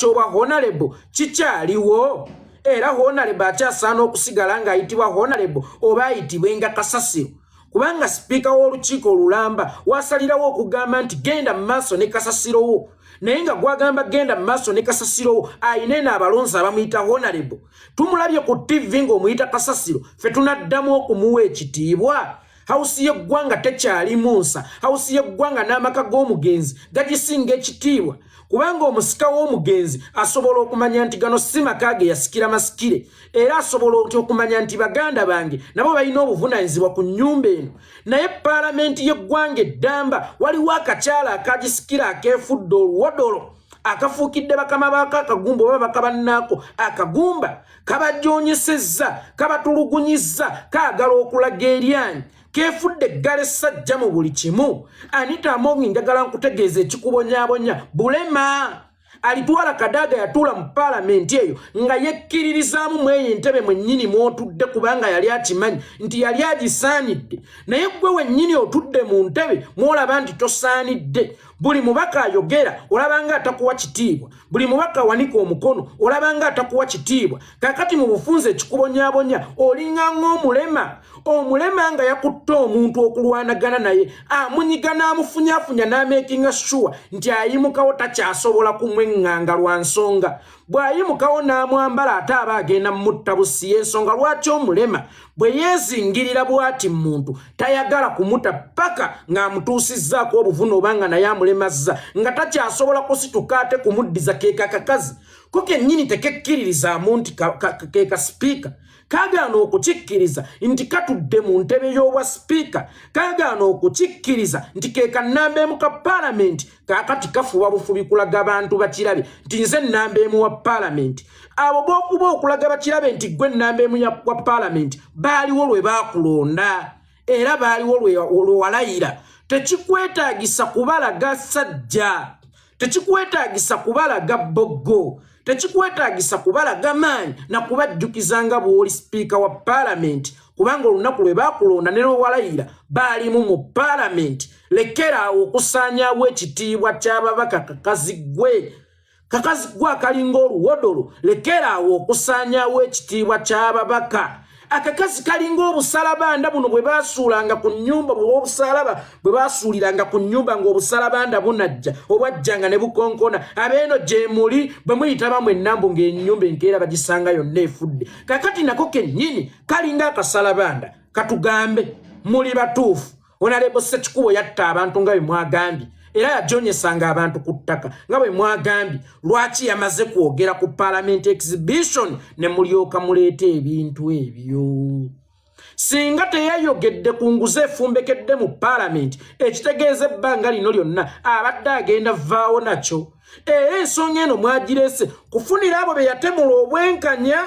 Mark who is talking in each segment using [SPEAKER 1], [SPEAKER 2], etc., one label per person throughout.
[SPEAKER 1] Kyobwa honorable kikyaliwo, era honorable akyasaana okusigala ng'ayitibwa honorable oba ayitibwenga kasasiro, kubanga sipiika w'olukiiko olulamba wasalirawo okugamba nti genda mu maaso ne kasasirowo, naye nga gwagamba genda mu maaso ne kasasirowo ayina eno abalonzi abamuyita honorable. Tumulabye ku ttivi ng'omuyita kasasiro, ffe tunaddamu okumuwa ekitiibwa? Hawusi y'eggwanga tekyalimu nsa. Hawusi y'eggwanga n'amaka g'omugenzi gagisinga ekitiibwa, kubanga omusika w'omugenzi asobola okumanya nti gano si maka ge yasikira masikire, era asobola otya okumanya nti baganda bange nabo balina obuvunaanyizibwa ku nnyumba eno. Naye paalamenti y'eggwanga eddamba waliwo akakyala akagisikira akeefudde oluwodolo, akafuukidde bakama baako akagumba oba baka bannaako akagumba, kabajoonyesezza, kabatulugunyizza, kaagala okulaga eryanyi, keefudde eggala essajja mu buli kimu. Anita Among, njagala nkutegeeza ekikubonyaabonya bulema. Alitwala Kadaga yatuula mu paalamenti eyo nga yekkiririzaamu mweyo entebe mwennyini mw'otudde, kubanga yali akimanyi nti yali agisaanidde. Naye ggwe wennyini otudde mu ntebe mw'olaba nti tosaanidde. Buli mubaka ayogera olaba nga atakuwa kitiibwa, buli mubaka awanika omukono olaba nga atakuwa kitiibwa. Kakati mu bufunze ekikubonyaabonya olinga ng'omulema, omulema nga yakutte omuntu okulwanagana naye, amunyiga n'amufunyafunya n'amakinga sure nti ayimukawo takyasobola kumweŋŋanga lwa nsonga bw'ayimukawo n'amwambala ate aba agenda mutta busi. Ensonga lwaki omulema bwe yeezingirira bw'ati muntu tayagala kumuta paka ng'amutuusizzaako obuvune oba nga naye amulemazza nga takyasobola kusituka ate kumuddiza. Keeka kakazi ko kennyini tekekkiririzaamu nti keeka sipiika, kagaana okukikkiriza nti katudde mu ntebe y'obwa sipiika, kagaana okukikkiriza nti ke kannamba emu ka paalamenti. Kaakati kafuba bufubi kulaga bantu bakirabe nti nze nnamba emu wa paalamenti. Abo b'okuba okulaga bakirabe nti gwe nnamba emu wa paalamenti baaliwo lwe baakulonda era baaliwo lwe walayira. Tekikwetaagisa kubalaga sajja, tekikwetaagisa kubalaga bboggo, tekikwetaagisa kubalaga maanyi nakubajjukiza nga bw'oli sipiika wa paalamenti, kubanga olunaku lwe baakulonda ne lwe walayira baalimu mu paalamenti. Lekeraawo okusaanyaawo ekitiibwa ky'ababaka. Kakazi ggwe, kakazi ggwe akalinga oluwodolo, lekeraawo okusaanyaawo ekitiibwa ky'ababaka. Akakazi kalinga obusalabanda buno bwe baasuulanga ku nnyumba, obusalaba bwe baasuuliranga ku nnyumba ng'obusalabanda bunajja obwajjanga ne bukonkona. Abeeno gye muli bwe muyitaba mwenna mbu ng'ennyumba enkeera bagisanga yonna efudde. Kakati nako kennyini kalinga akasalabanda. Katugambe muli batuufu, Honorable Sekikubo yatta abantu nga bwe mwagambye, era yajonyesanga abantu ku ttaka nga bwe mwagambye. Lwaki yamaze kwogera ku parliament exhibition ne mulyoka muleeta ebintu ebyo? Singa teyayogedde ku nguzi efumbekedde mu paalamenti, ekitegeeza ebbanga lino lyonna abadde agenda vaawo nakyo. Era ensonga eno mwagireese kufunira abo be yatemula obwenkanya,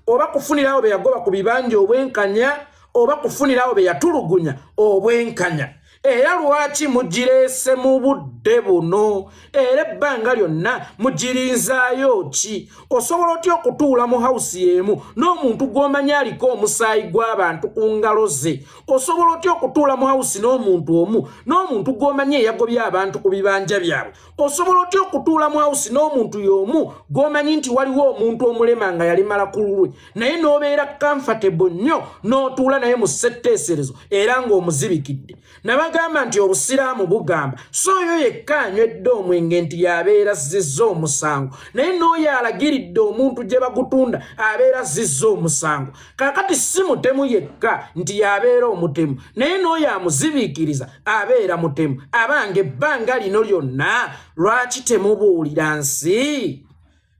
[SPEAKER 1] oba kufunira abo be yagoba ku bibanja obwenkanya, oba kufunira abo be yatulugunya obwenkanya? Era lwaki mugireese mu budde buno, era ebbanga lyonna mugirinzaayo ki? Osobola otya okutuula mu hawusi y'emu n'omuntu gw'omanyi aliko omusaayi gw'abantu ku ngalo ze? Osobola otya okutuula mu hawusi n'omuntu omu, n'omuntu gw'omanyi eyagobye abantu ku bibanja byabwe? Osobola otya okutuula mu hawusi n'omuntu y'omu gw'omanyi nti waliwo omuntu omulema nga yalemala ku lulwe, naye n'obeera comfortable nnyo n'otuula naye mu ssetteeserezo era ng'omuzibikidde? Nabagamba nti obusiraamu bugamba so oyo yekka anywedde omwenge nti yabeera zizza omusango, naye n'oyo alagiridde omuntu gye bagutunda abeera zizza omusango. Kaakati si mutemu yekka nti yabeera omutemu, naye n'oyo amuzibiikiriza abeera mutemu. Abange, ebbanga lino lyonna lwaki temubuulira nsi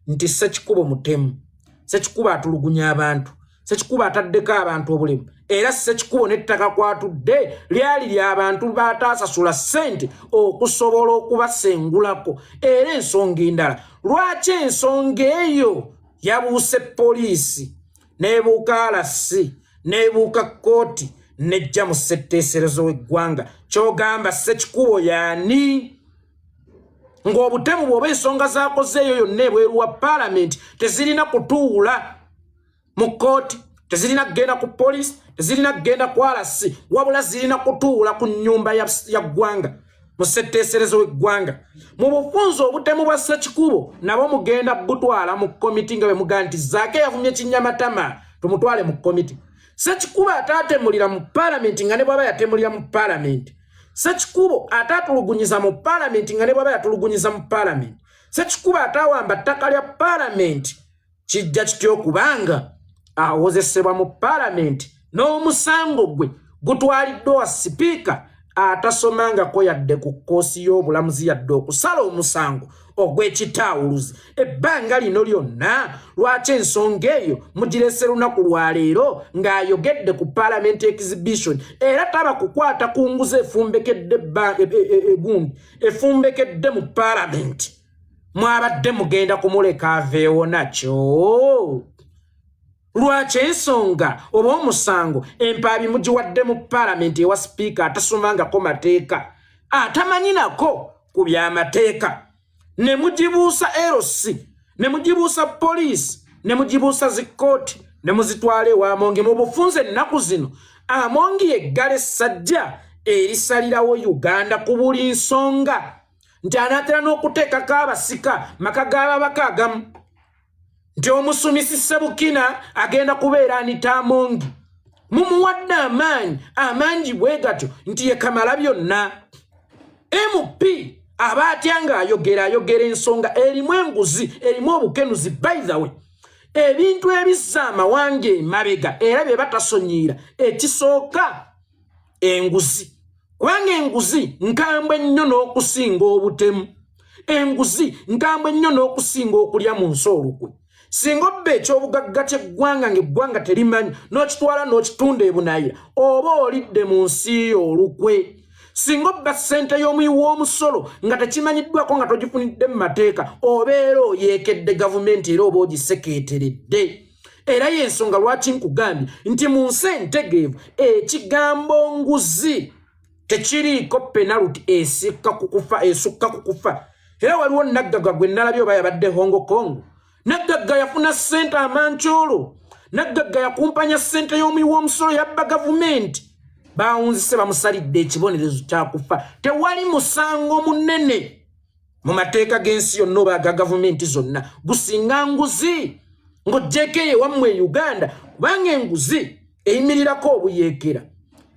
[SPEAKER 1] nti Sekikubo mutemu, Sekikubo atulugunya abantu, Sekikubo ataddeko abantu obulemu, era Sekikubo n'ettaka kwatudde lyali ly'abantu bataasasula ssente okusobola okubasengulako? Era ensonga endala, lwaki ensonga eyo yabuuse poliisi n'ebuuka alasi n'ebuuka kkooti nejja mu ssetteeserezo w'eggwanga? Kyogamba Sekikubo yaani ng'obutemu bw'oba ensonga z'akoze eyo yonna ebweru wa paalamenti tezirina kutuula mu kkooti, tezirina kugenda ku poliisi, tezirina kugenda ku alasi, wabula zirina kutuula ku nnyumba ya ggwanga? Mu ssetteeserezo w'eggwanga, mu bufunze obutemu bwa Ssekikubo nabo mugenda butwala mu komiti, nga bwe mugamba nti Zaake yavumye Kinyamatama, tumutwale mu komiti. Ssekikubo ataatemulira mu paalamenti, nga ne bwaba yatemulira mu paalamenti. Ssekikubo ataatulugunyiza mu paalamenti, nga ne bwaba yatulugunyiza mu paalamenti. Ssekikubo ataawamba ttaka lya paalamenti, kijja kitya okubanga awozesebwa mu paalamenti n'omusango gwe gutwaliddwa wa sipiika atasomangako yadde ku kkoosi y'obulamuzi, yadde okusala omusango ogw'ekitaawuluzi ebbanga lino lyonna? Lwaki ensonga eyo mugirese lunaku lwaleero ng'ayogedde ku parliament exhibition, era taba kukwata ku nguzi efumbekedde egundi efumbekedde mu paalamenti? Mwabadde mugenda kumuleka aveewo nakyo. Lwaki ensonga oba omusango empaabi mugiwadde mu paalamenti ewa sipiika atasomangako mateeka, atamanyi nako ku byamateeka, ne mugibuusa LC, ne mugibuusa poliisi, ne mugibuusa zikkooti, ne muzitwala ewa Amongi? Mu bufunze, ennaku zino Amongi yeggala essajja erisalirawo Uganda ku buli nsonga, nti anaatera n'okuteekako abasika maka g'ababaka agamu, nti omusumisi Sebukina agenda kubeera Anita Amongi. Mumuwadde amaanyi amangi bwe gatyo nti ye kamala byonna. MP aba atya ng'ayogera ayogera ensonga erimu enguzi, erimu obukenuzi? By the way, ebintu ebizza amawanga emabega era bye batasonyiira, ekisooka enguzi, kubanga enguzi nkambwe nnyo n'okusinga obutemu. Enguzi nkambwe nnyo n'okusinga okulya mu nsi olukwe. Singa obba ekyobugagga ky'eggwanga ng'eggwanga terimanyi, n'okitwala n'okitunda ebunayira, oba olidde mu nsi yo olukwe. Singa obba ssente y'omuyi w'omusolo nga tekimanyiddwako, nga togifunidde mu mateeka, obeera oyeekedde gavumenti era oba ogisekeeteredde. Era y'ensonga lwaki nkugambye nti mu nsi entegeevu ekigambo nguzi tekiriiko penalty esikka ku kufa, esukka ku kufa. Era waliwo naggagga gwe nalabye, oba yabadde Hong Kong, naggagga yafuna ssente amankyolo, naggagga yakumpanya ssente y'omuyi w'omusolo, yabba gavumenti, bawunzise bamusalidde ekibonerezo kyakufa. Tewali musango munene mu mateeka g'ensi yonna oba aga gavumenti zonna gusinga nguzi, ng'oggyeko eyo ewammwe e Uganda, kubanga enguzi eyimirirako obuyeekera,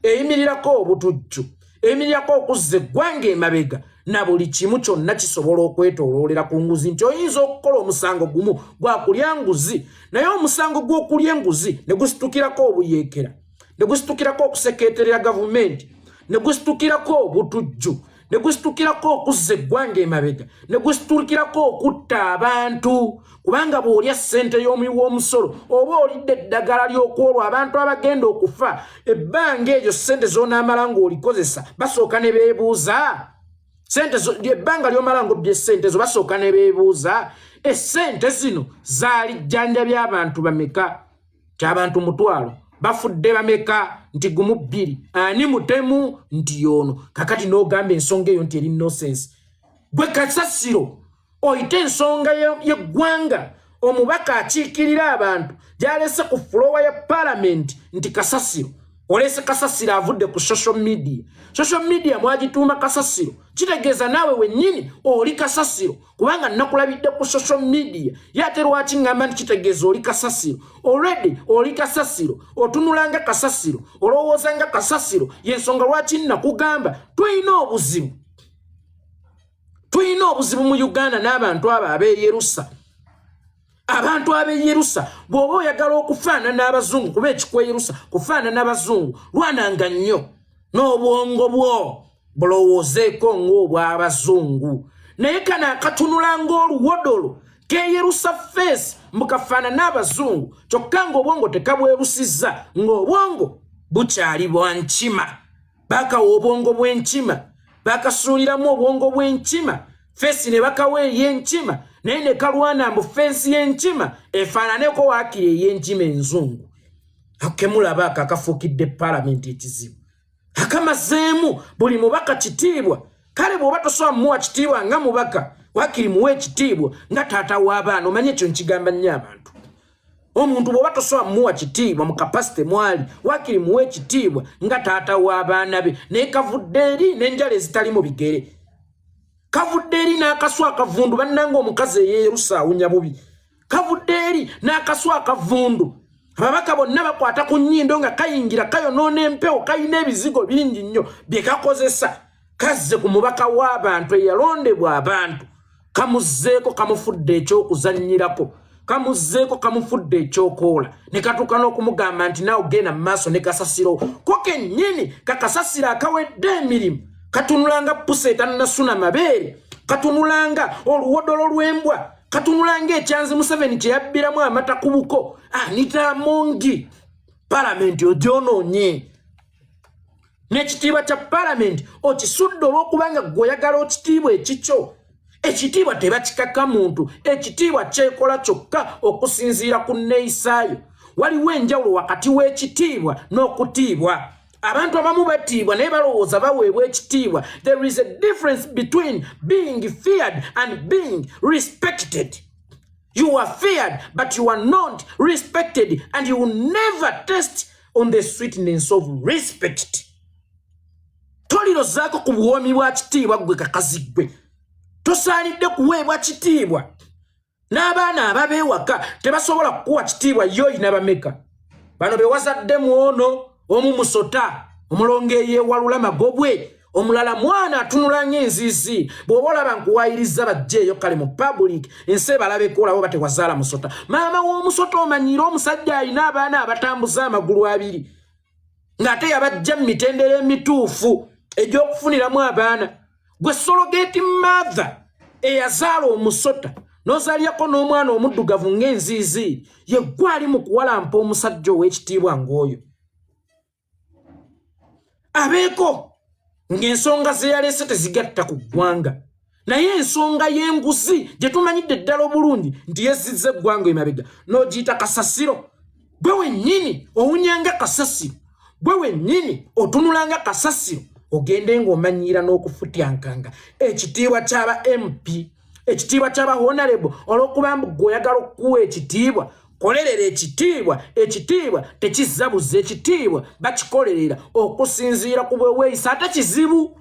[SPEAKER 1] eyimirirako obutujju, eyimirirako okuzza eggwanga emabega, na buli kimu kyonna kisobola okwetooloolera ku nguzi, nti oyinza okukola omusango gumu gwakulya nguzi, naye omusango gw'okulya enguzi ne gusitukirako obuyeekera, ne gusitukirako okusekeeterera gavumenti, ne gusitukirako obutujju, ne gusitukirako okuzza eggwanga emabega, ne gusitukirako okutta abantu, kubanga bw'olya ssente y'omuwi w'omusolo oba olidde eddagala ly'okwolwa abantu abagenda okufa. Ebbanga eryo ssente z'onaamala ng'olikozesa, basooka ne beebuuza sente, ebbanga ly'omala ng'obbye ssente zo, basooka ne beebuuza essente zino zaali jjanjabya abantu bameka? Ti abantu 10,000 bafudde, bameka? Nti gumu, bbiri. Ani mutemu? Nti yoono. Kakati n'ogamba ensonga eyo nti eri nonsense. Gwe kasasiro oyite ensonga y'eggwanga, omubaka akiikirira abantu gyalese ku floor ya palamenti nti kasasiro. Olese kasasiro avudde ku social media. Social media mwagituuma kasasiro, kitegeeza naawe wennyini oli kasasiro, kubanga nakulabidde ku social media. Ye ate lwaki ŋŋamba nti kitegeeza oli kasasiro? Already oli kasasiro, otunulanga kasasiro, olowooza nga kasasiro. Yensonga lwaki nakugamba tulina obuzibu, tulina obuzibu mu Uganda n'abantu abo abeeyerusa. Abantu abeeyerusa, bw'oba oyagala okufaanana abazungu, kuba ekikweyerusa kufaanana abazungu, lwananga nnyo n'obwongo bwo bulowoozeeko ng'obw'abazungu. Naye kano akatunula ng'oluwodolo keeyerusa face mbukafaanana abazungu, kyokka ng'obwongo tekabwerusizza, ng'obwongo bukyali bwa nkima. Bakawa obwongo bw'enkima, bakasuuliramu obwongo bw'enkima, face ne bakawa ey'enkima, naye ne kalwana mbu face y'enkima efaananeko waakiri ey'enkima enzungu. Akemulaba ako akafuukidde paalamenti ekizibu, akamazeemu buli mubaka kitiibwa. Kale bw'oba tosobola mumuwa kitiibwa nga mubaka, waakiri muwe ekitiibwa nga taata w'abaana. Omanye ekyo nkigamba nnyo abantu: omuntu bw'oba tosobola mumuwa kitiibwa mu capacity mwali, waakiri muwe ekitiibwa nga taata w'abaana be. Naye kavudde eri n'enjala ezitali mu bigere. Kavudde eri n'akaswa akavundu. Bannanga, omukazi eyeerusa awunya bubi. Kavudde eri n'akaswa akavundu. Ababaka bonna bakwata ku nnyindo nga kayingira kayonoona empewo. Kalina ebizigo bingi nnyo bye kakozesa. Kazze ku mubaka w'abantu eyalondebwa abantu, kamuzzeeko, kamufudde ekyokuzannyirako, kamuzzeeko, kamufudde ekyokoola, ne katuuka n'okumugamba nti naawe genda mu maaso ne kasasiro ko kennyini. Kakasasiro akawedde emirimu, katunulanga pusa etannasuna mabeere, katunulanga oluwodolo lw'embwa, katunulanga ekyanzi Museveni kye yabbiramu amata ku buko. Anita Amongi, palamenti ogyonoonye n'ekitiibwa kya palamenti okisudde olw'okubanga gwe oyagala okitiibwa ekikyo. Ekitiibwa tebakikaka muntu, ekitiibwa kyekola kyokka okusinziira ku nneeyisaayo. Waliwo enjawulo wakati w'ekitiibwa n'okutiibwa. Abantu abamu batiibwa naye balowooza baweebwa ekitiibwa. There is a difference between being feared and being respected. You are feared, but you are not respected, and you will never taste on the sweetness of respect. Tolirozaako ku buwoomi bwa kitiibwa. Ggwe kakazi ggwe tosaanidde kuweebwa kitiibwa. N'abaana ababeewaka tebasobola kukuwa kitiibwa. Yo oyina bameka bano be wazadde mu ono? Omu musota, omulongo eyeewalula magobwe, omulala mwana atunula ng'enzizi. Bw'oba olaba nkuwaayiriza, bajjeeyo kale mu public, ensi ebalabeko, olaba oba tewazaala musota. Maama w'omusota, omanyiire omusajja alina abaana abatambuza amagulu abiri ng'ate yabajja mu mitendera emituufu egy'okufuniramu abaana. Gwe surrogate mother eyazaala omusota n'ozaalyako n'omwana omuddugavu ng'enziizi, ye gwe ali mu kuwalampa omusajja ow'ekitiibwa ng'oyo abeeko ng'ensonga ze yaleese tezigatta ku ggwanga. Naye ensonga y'enguzi gye tumanyidde ddala obulungi nti yezzizza eggwanga emabega n'ogiyita kasasiro. Gwe wennyini owunyanga kasasiro, gwe wennyini otunulanga kasasiro. Ogende ng'omanyiira n'okufutyankanga ekitiibwa ky'aba MP, ekitiibwa ky'aba honorable, olw'okuba mbu gwe oyagala okukuwa ekitiibwa. Kolerera ekitiibwa. Ekitiibwa tekizzabuza, ekitiibwa bakikolerera okusinziira ku bwe weeyisa. Ate kizibu,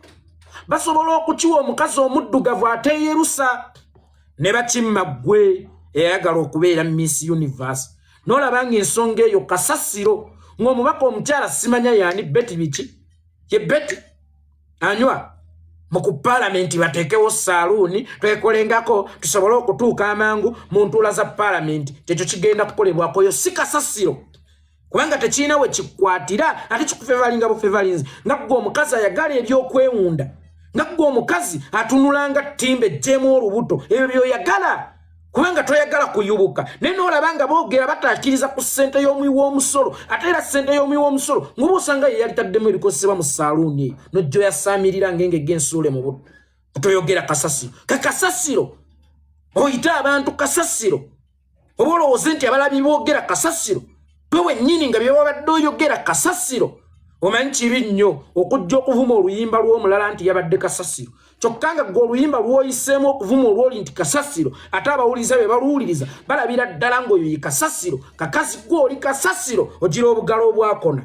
[SPEAKER 1] basobola okukiwa omukazi omuddugavu ateeyerusa ne bakimma ggwe eyayagala okubeera Miss Universe, n'olaba ng'ensonga eyo kasasiro. Ng'omubaka omukyala simanya yaani, Betty biki, ye Betty anywa mu ku paalamenti, bateekewo saaluuni twekolengako tusobole okutuuka amangu mu ntuula za paalamenti. Kyekyo kigenda kukolebwako. Yo si kasasiro, kubanga tekirina we kikwatira, ate kikufevalinga bufevalinzi nga gwe omukazi ayagala ebyokwewunda, nga gwe omukazi atunulanga ttimba ejjeemu olubuto. Ebyo byoyagala kubanga toyagala kuyubuka. Naye noolaba nga boogera bataakiriza ku ssente y'omuwi w'omusolo, ate era ssente y'omuwi w'omusolo nguba osanga ye yalitaddemu ebikozesebwa mu saaluuni eyo, nojja oyasaamirira ng'engege ensuule mu buto. Toyogera kasasiro. Kakasasiro oyite abantu kasasiro, oba olowooze nti abalabi boogera kasasiro? Gwe wennyini nga byewabadde oyogera kasasiro. Omanyi kibi nnyo okujja okuvuma oluyimba lw'omulala nti yabadde kasasiro, kyokka nga gwe oluyimba lw'oyiseemu okuvuma olwoli nti kasasiro, ate abawuliriza be baluwuliriza balabira ddala ng'oyo ye kasasiro. Kakazi gwe oli kasasiro, ogira obugalo obwakona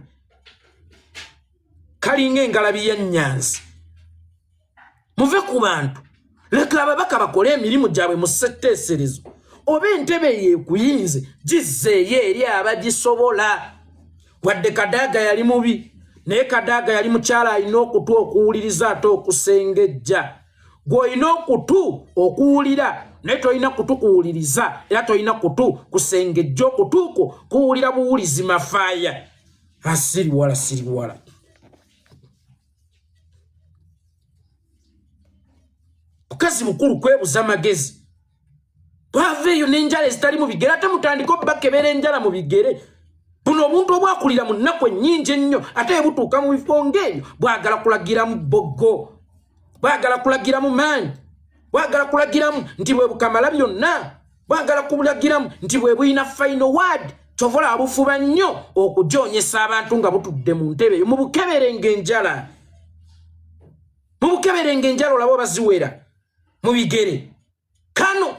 [SPEAKER 1] kalinga engalabi ya nnyanzi. Muve ku bantu, leka ababaka bakole emirimu gyabwe mu ssetteeserezo. Oba entebe yeekuyinze, gizzeeyo eri abagisobola. Wadde Kadaaga yali mubi, naye Kadaaga yali mukyala alina okutu okuwuliriza ate okusengejja. Gw'olina okutu okuwulira, naye tolina kutu kuwuliriza, era tolina kutu kusengejja. Okutu kwo kuwulira buwulizi mafaaya. Asiriwala siriwala. Bukazi bukulu kwebuza magezi. Bwava eyo n'enjala ezitali mu bigere, ate mutandike obbakebera enjala mu bigere. Buno obuntu obwakulira mu nnaku ennyingi ennyo, ate butuuka mu bifo ng'ebyo bwagala kulagiramu boggo, bwagala kulagiramu maanyi, bwagala kulagiramu nti bwe bukamala byonna, bwagala kulagiramu nti bwe bulina final word. Kyova olaba bufuba nnyo okujoonyesa abantu nga butudde mu ntebe eyo. Mubukebere ng'enjala, mubukebere ng'enjala, olaba obaziwera mu bigere. Kano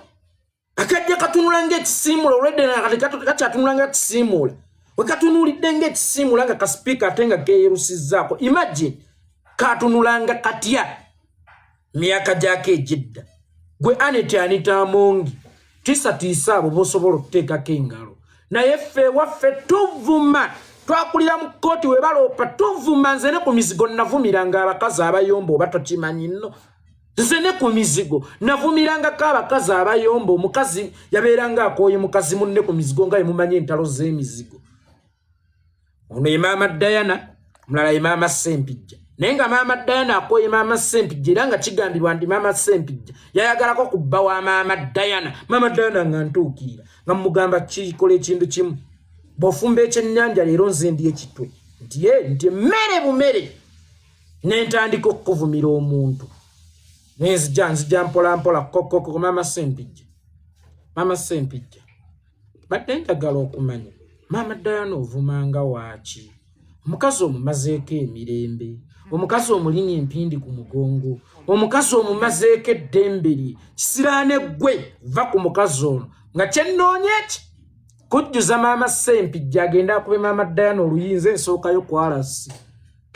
[SPEAKER 1] akajja katunula ng'ekisiimuula olwedde, kati kakyatunula nga kisiimuula. We katunuulidde ng'ekisiimuula nga kasipiika, ate nga keeyerusizzaako. Imagine katunulanga katya. Myaka gyako egyedda gwe Anet Anita Amongi tiisatiisa abo bosobola okuteekako engalo, naye ffe ewaffe tuvuma. Twakulira mu kkooti we baloopa, tuvuma. Nze ne ku mizigo navumiranga abakazi abayomba, oba tokimanyi nno. Nze ne ku mizigo navumirangako abakazi abayomba. Omukazi yabeeranga akooye mukazi munne ku mizigo, nga yemumanyi entalo z'emizigo. Ono ye Maama Diana, omulala ye Maama Sempijja, naye nga Maama Diana akooye Maama Sempijja, era nga kigambibwa nti Maama Sempijja yayagalako ku bba wa Maama Diana. Maama Diana nga ntuukirira nga mugamba kikola ekintu kimu, bw'ofumba ekyennyanja leero nze ndi ekitwe, nti ye nti emmere bumere, nentandika okukuvumira omuntu, nenzija nzija mpola mpola kokoko. Maama Sempijja, Maama Sempijja, badde njagala okumanya, Maama Diana ovumanga waaki? Omukazi omumazeeko emirembe, omukazi omulinya empindi ku mugongo, omukazi omumazeeko eddembe lye. Kisiraane ggwe, va ku mukazi ono. Nga kyennoonya eki kujjuza Maama Sempijja agenda akube Maama Diana oluyinza ensookayo kwalasi.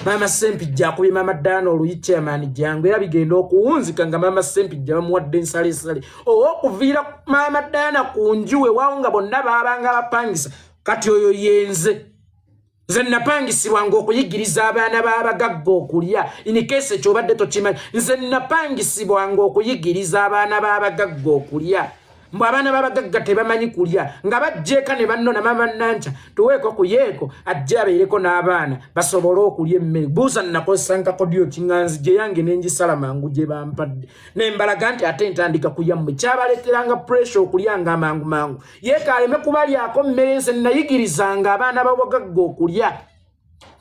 [SPEAKER 1] Maama Sempijja akubye Maama Diana oluyi, chairman jangu, era bigenda okuwunzika nga Maama Sempijja bamuwadde ensalesale ow'okuviira Maama Diana ku nju wewaawo, nga bonna baabanga bapangisa. Kati oyo yenze, nze napangisibwanga okuyigiriza abaana b'abagagga okulya. In case ekyobadde tokimanyi, nze napangisibwanga okuyigiriza abaana b'abagagga okulya. Mbw abaana b'abagagga tebamanyi kulya, nga bajjeeka ne bannona, "Mama Nanca, tuweeko ku yeeko ajje abeereko n'abaana basobole okulya emmere." Buuza, nakozesa nkakodyo kiŋŋanzi gye yange nengisala mangu gye bampadde, nembalaga nti ate ntandika kuyammwe. Kyabaleeteranga pressure okulyanga amangu mangu, yeeka aleme kubalyako mmere. Nze nayigirizanga abaana b'abagagga okulya.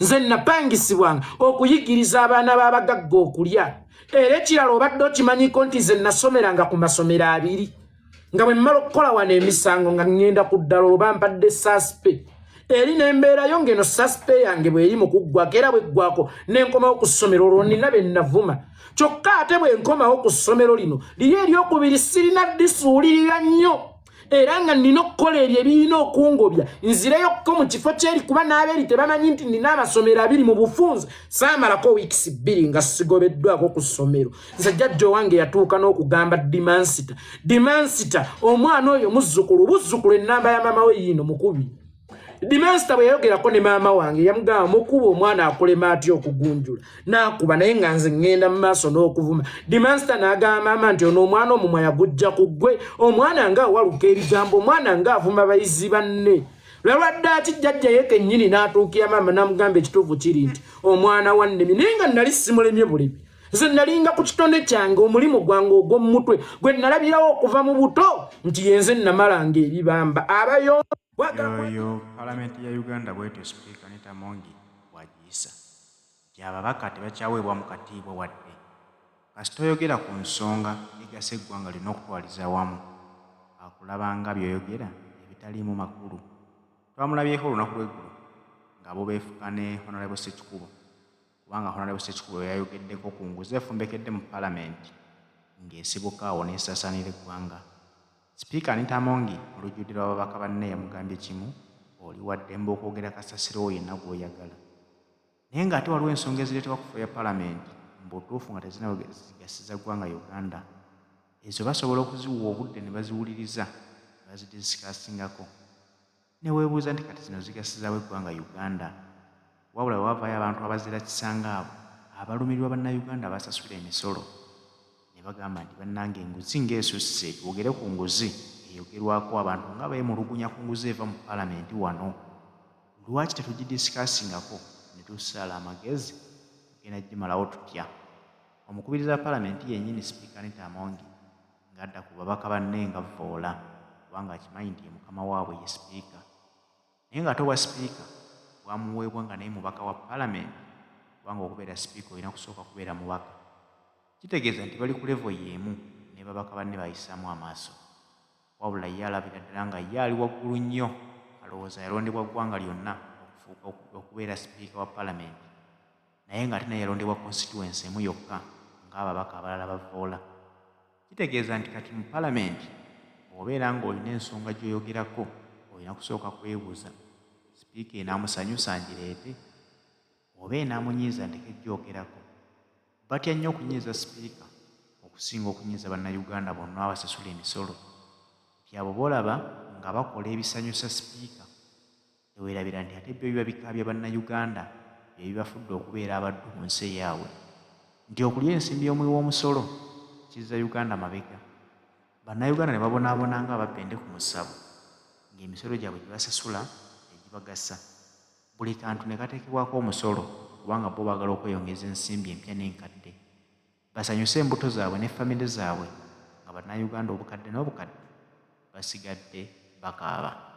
[SPEAKER 1] Nze napangisibwanga okuyigiriza abaana b'abagagga okulya. Era ekirala obadde okimanyiko nti nze nasomeranga ku masomero abiri, nga bwe mmala okukola wano emisango nga ŋŋenda ku ddala olwo bampadde suspe eri nembeerayo, ng'eno suspe yange bw'eri mu kuggwako, era bweggwako nenkomawo ku ssomero olwo nina be navuma. Kyokka ate bwe nkomawo ku ssomero lino liri eryokubiri, sirina ddisuulirira nnyo, era nga nina okukola ebyo ebirina okungobya nzireyokko mu kifo kyeri, kuba n'abeeri tebamanyi nti nina amasomero abiri. Mu bufunze saamalako wiikisi 2 nga sigobeddwako ku ssomero. Nze jjajja owange yatuuka n'okugamba dimansita, "Dimansita, omwana oyo muzzukulu buzzukulu, ennamba ya maama we yiino mukubi." Dimansita bwe yayogerako ne maama wange, yamugamba, "Mukuba omwana akulema atya okugunjula?" N'akuba, naye nga nze ŋŋenda mu maaso n'okuvuma. Dimansita n'agamba maama nti, "Ono omwana omumwa yagujja ku ggwe, omwana nga awaluka ebigambo, omwana ng'avuma bayizi banne." Lwalwadde ati jjajja ye kennyini n'atuukira maama n'amugamba ekituufu kiri nti omwana wa nnemi, naye nga nali simulemye bulemi. Nze nalinga ku kitone kyange, omulimu gwange ogw'omumutwe gwe nalabirawo okuva mu buto nti yenze namalanga ebibamba abayo.
[SPEAKER 2] Yoyo Palamenti ya Uganda bwetyo Sipiika Anita Amongi bw'agiyisa nti ababaka tebakyaweebwa mu katiibwa wadde. Kasita oyogera ku nsonga egasa eggwanga lyonna okutwaliza awamu, akulaba nga by'oyogera ebitaliimu makulu. Twamulabyeko olunaku lw'eggulo ng'abobeefuka ne Honorable Ssekikubo, kubanga Honorable Ssekikubo yayogeddeko ku nguzi efumbekedde mu Palamenti ng'esibuka awo n'esaasaanira eggwanga. Sipiika Anita Amongi mu lujjudde lw'ababaka banne yamugambye kimu, "Oli wa ddembe okwogera kasasiro wo yenna gw'oyagala." Naye ng'ate waliwo ensonga ezireetebwa ku floor ya Palamenti mu butuufu nga tezigasiza ggwanga Uganda. Ezo basobola okuziwa obudde ne baziwuliriza ne bazidisikaasingako. Ne weebuuza nti kati zino zigasizaawa eggwanga Uganda? Wabula bwe wavaayo abantu abazira kisanga abo abalumirirwa Bannayuganda abasasula emisolo ne bagamba nti bannange enguzi ng'esusse, twogere ku nguzi eyogerwako, abantu nga beemulugunya ku nguzi eva mu Palamenti wano, lwaki tetugidisikaasingako ne tusala amagezi tugenda gimalawo tutya? Omukubiriza wa Palamenti yennyini Sipiika Anita Amongi ng'adda ku babaka banne nga vvoola, kubanga akimanyi nti ye mukama waabwe ye sipiika. Naye ng'ate obwa sipiika bwamuweebwa nga naye mubaka wa Palamenti, kubanga okubeera sipiika olina kusooka kubeera mubaka. Kitegeeza nti bali ku level y'emu ne babaka banne bayisaamu amaaso. Wabula ye alabira ddala nga ye ali waggulu nnyo, alowooza yalondebwa ggwanga lyonna okufuuka okubeera sipiika wa Palamenti, naye ng'ate naye yalondebwa constituency emu yokka ng'ababaka abalala bavvoola. Kitegeeza nti kati mu Palamenti bw'obeera ng'olina ensonga gy'oyogerako, olina kusooka kwebuuza, sipiika enaamusanyusa ngireete oba enaamunyiiza ndeke gyogerako? Batya nnyo okunyiiza sipiika. okusinga okunyiiza Bannayuganda bonna abasasula emisolo. Nti abo b'olaba nga bakola ebisanyusa Sipiika, teweerabira nti ate byo biba bikaabya Bannayuganda bye bibafudde okubeera abaddu mu nsi eyaabwe. Nti okulya ensimbi y'omuwi w'omusolo kizza Uganda mabega, Bannayuganda ne babonaabona ng'ababba endeku mu ssabo ng'emisolo gyabwe gye basasula tegibagasa. Buli kantu ne kateekebwako omusolo kubanga bo baagala okweyongeza ensimbi empya n'enkadde basanyuse embuto zaabwe ne famire zaabwe nga Bannayuganda obukadde n'obukadde basigadde bakaaba.